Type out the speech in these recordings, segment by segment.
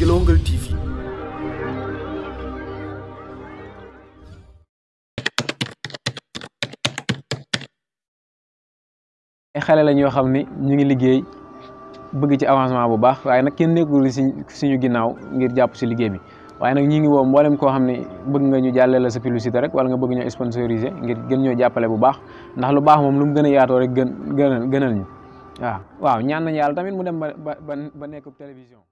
Guelongal TV. ay xale lañ yoo xam ni ñu ngi liggéey bëgg ci avancement bu baax waaye nag kenn nekkul suñu ginnaaw ngir jàpp si liggéey bi waaye nag ñi ngi woo mboolem koo xam ne bëgg nga ñu jàllale la sa publicité rek wala nga bëgg ñoo sponsoriser ngir gën ñoo jàppale bu baax ndax lu baax moom lu mu gën a yaatoo rek gënal ñu waaw ñaan nañ yàlla tamit mu dem ba nekk télévision.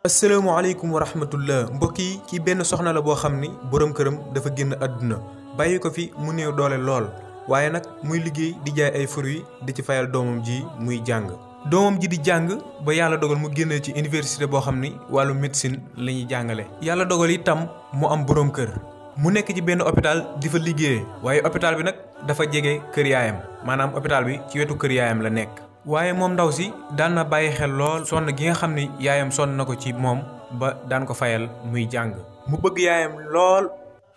asalaamaaleykum wa rahmatullah mbokk yi kii benn soxna la boo xam ni borom këram dafa génn àdduna bàyyi ko fi mu néew doole lool waaye nag muy liggéey di jaay ay fruits di ci fayal doomam ji muy jàng doomam ji di jàng ba yàlla dogal mu génne ci université boo xam ni wàllu médecine la ñuy jàngale yàlla dogal itam mu am borom kër mu nekk ci benn hôpital di fa liggéeyee waaye hôpital bi nag dafa jege kër yaayam maanaam hôpital bi ci wetu kër yaayam la nekk waaye moom ndaw si daan na bàyyi xel lool sonn gi nga xam ni yaayam sonn na ko ci moom ba daan ko fayal muy jàng mu bëgg yaayam lool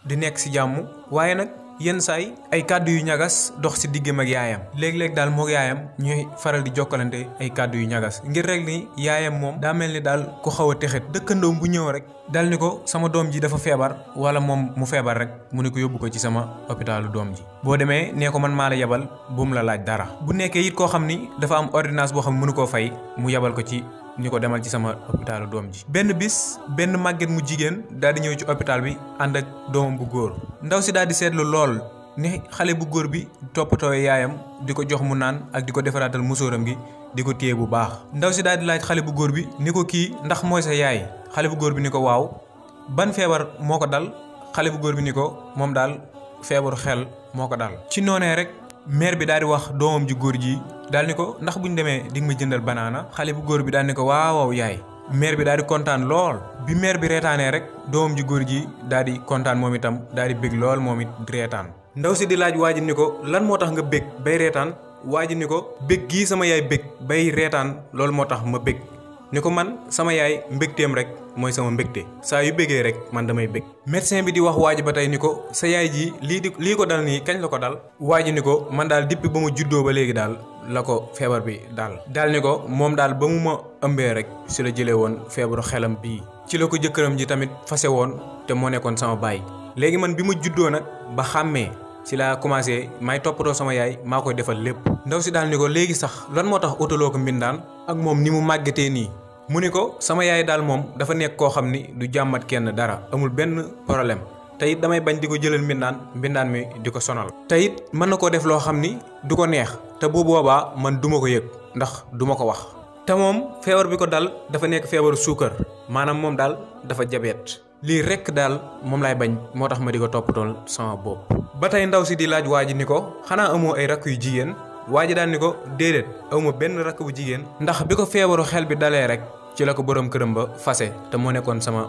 di nekk si jàmm waaye nag yenn saay ay kàddu yu ñagas dox si diggam ak yaayam léeg-léeg daal moog yaayam ñuy faral di jokkalante ay kàddu yu ñagas ngir rek ni yaayam moom daa mel ni daal ku xaw a texet dëkkandoom bu ñëw rek dal ni ko sama doom ji dafa feebar wala moom mu feebar rek mu ne ko yóbbu ko ci sama hôpitalu doom ji boo demee nee ko man maa la yebal bu mu la laaj dara bu nekkee it koo xam ni dafa am ordonnance boo xam ne mënu koo fay mu yebal ko ci ñu ko demal ci sama hôpitalu doom ji benn bis benn màgget mu jigéen daal di ñëw ci hôpital bi ànd ak doomam bu góor ndaw si daal di seetlu lool ni xale bu góor bi toppatoo yaayam di ko jox mu naan ak di ko defaraatal musóoram gi di ko téye bu baax ndaw si daal di laaj xale bu góor bi ni ko kii ndax mooy sa yaay xale bu góor bi ni ko waaw ban feebar moo ko dal xale bu góor bi ni ko moom daal feebaru xel moo ko dal ci noonee rek mère bi daal di wax doomam ji góor ji daal ni ko ndax buñ demee di nga ma jëndal banaana xale bu góor bi daal ni ko waaw yaay mère bi daal di kontaan lool bi mère bi reetaanee rek doomam ji góor ji daal di kontaan moom itam daal di bég lool moom it di reetaan ndaw si di laaj waa ji ni ko lan moo tax nga bég bay reetaan waa ji ni ko bég gii sama yaay bég bay reetaan loolu moo tax ma bég ni ko man sama yaay mbégteem rek mooy sama mbégte saa yu bégee rek man damay bég médecin bi di wax waa ji ba tey ni ko sa yaay ji lii ko dal nii kañ la ko dal waa ji ni ko man daal depuis ba mu juddoo ba léegi daal la ko feebar bi daal ni ko moom daal ba mu ma ëmbee rek si la jëlee woon feebaru xelam bii ci la ko jëkkëram ji tamit fase woon te moo nekkoon sama baay léegi man bi ma juddoo nag ba xàmmee ci laa commencé may toppatoo sama yaay maa koy defal lépp ndaw si daal ni ko léegi sax lan moo tax utaloo ko mbindaan ak moom ni mu màggatee nii mu ni ko sama yaay daal moom dafa nekk koo xam ni du jàmmat kenn dara amul benn problème te it damay bañ di ko jëlal mbindaan mi di ko sonal te it mën na koo def loo xam ni du ko neex te bu boobaa man duma ko yëg ndax duma ko wax te moom feebar bi ko dal dafa nekk feebaru suukar maanaam moom daal dafa jabeet lii rekk daal moom laay bañ moo tax ma di ko toppatool sama bopp ba tey ndaw si di laaj waa ji ni ko xanaa amoo ay rakk yu jigéen waa ji daal ni ko déedéet awma benn rakk bu jigéen ndax bi ko feebaru xel bi dalee rek ci la ko borom këram ba fase te moo nekkoon sama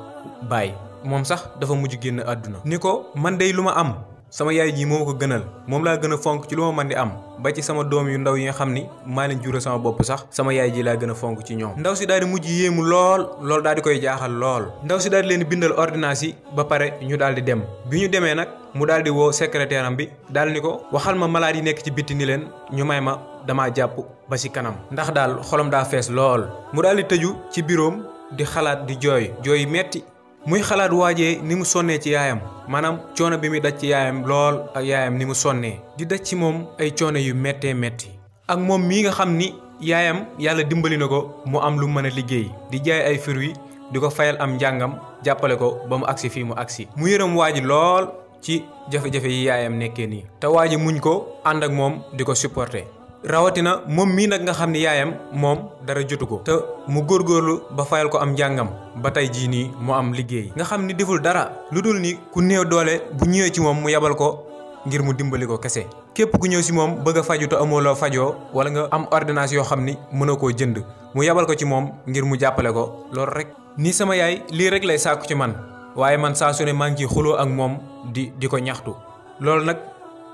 baay moom sax dafa mujj génn àdduna ni ko man dey lu ma am sama yaay ji moo ko gënal moom laa gën a fonk ci lu ma mën di am ba ci sama doom yu ndaw yi nga xam ni maa leen jure sama bopp sax sama yaay ji laa gën a fonk ci ñoom ndaw si daal di mujj yéemu lool daal di koy jaaxal lool ndaw si daal di leen bindal ordonnance yi ba pare ñu daal di dem bi ñu demee nag mu daal di woo secrétaire am bi daal ni ko waxal ma malade yi nekk ci bitti ni leen ñu may ma damaa jàpp ba ci kanam ndax daal xolam daa fees lool mu daal di tëju ci biroom di xalaat di jooy metti muy xalaat waajee ni mu sonnee ci yaayam maanaam coono bi muy daj ci yaayam lool ak yaayam ni mu sonnee di daj ci moom ay coono yu méttee métti ak moom mii nga xam ni yaayam yàlla dimbali na ko mu am lu mën a liggéey di jaay ay fruits di ko fayal am njàngam jàppale ko ba mu agsi fii mu agsi mu yërëm waa ji lool ci jafe-jafe yi yaayam nekkee nii te waa ji muñ ko ànd ak moom di ko supporter rawatina moom mii nag nga xam ni yaayam moom dara jotu ko te mu góorgóorlu ba fayal ko am njàngam ba tey jii nii mu am liggéey nga xam ni deful dara lu dul ni ku néew doole bu ñëwee ci moom mu yabal ko ngir mu dimbali ko kese képp ku ñëw si moom bëgg a faju te amoo loo fajoo wala nga am ordonnance yoo xam ni mënoo koo jënd mu yabal ko ci moom ngir mu jàppale ko loolu rek ni sama yaay lii rek lay sàkku ci man waaye man saa su ne maa ngi ciy xuloo ak moom di ko ñaxtu loolu nag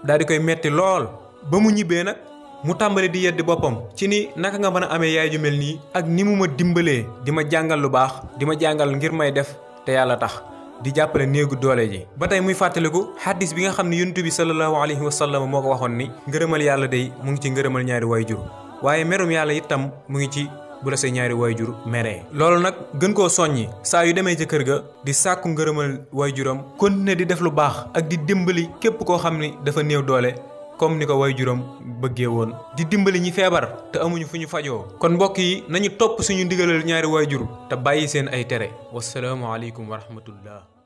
daal di koy metti lool ba mu ñibbee nag mu tàmbali di yeddi boppam ci ni naka nga mën a amee yaay ju mel nii ak ni mu ma dimbalee di ma jàngal lu baax di ma jàngal ngir may def te yàlla tax di jàppale néegu doole ji ba tey muy fàttaliku xaddis bi nga xam ne yonent bi sallallahu alayhi wa sallam moo ko waxoon ni ngërëmal yàlla day mu ngi ci ngërëmal ñaari waajur waaye merum yàlla itam mu ngi ci bu la say ñaari waajur meree. loolu nag gën koo soññi saa yu demee ca kër ga di sàkku ngërëmal waajuram continuer di def lu baax ak di dimbali képp koo xam ni dafa néew doole comme ni ko waajuram bëggee woon di dimbali ñi feebar te amuñu fu ñu fajoo. kon mbokk yi nañu topp suñu ndigalal ñaari waajur te bàyyi seen ay tere. wassalaamu aleykum wa rahmatullah.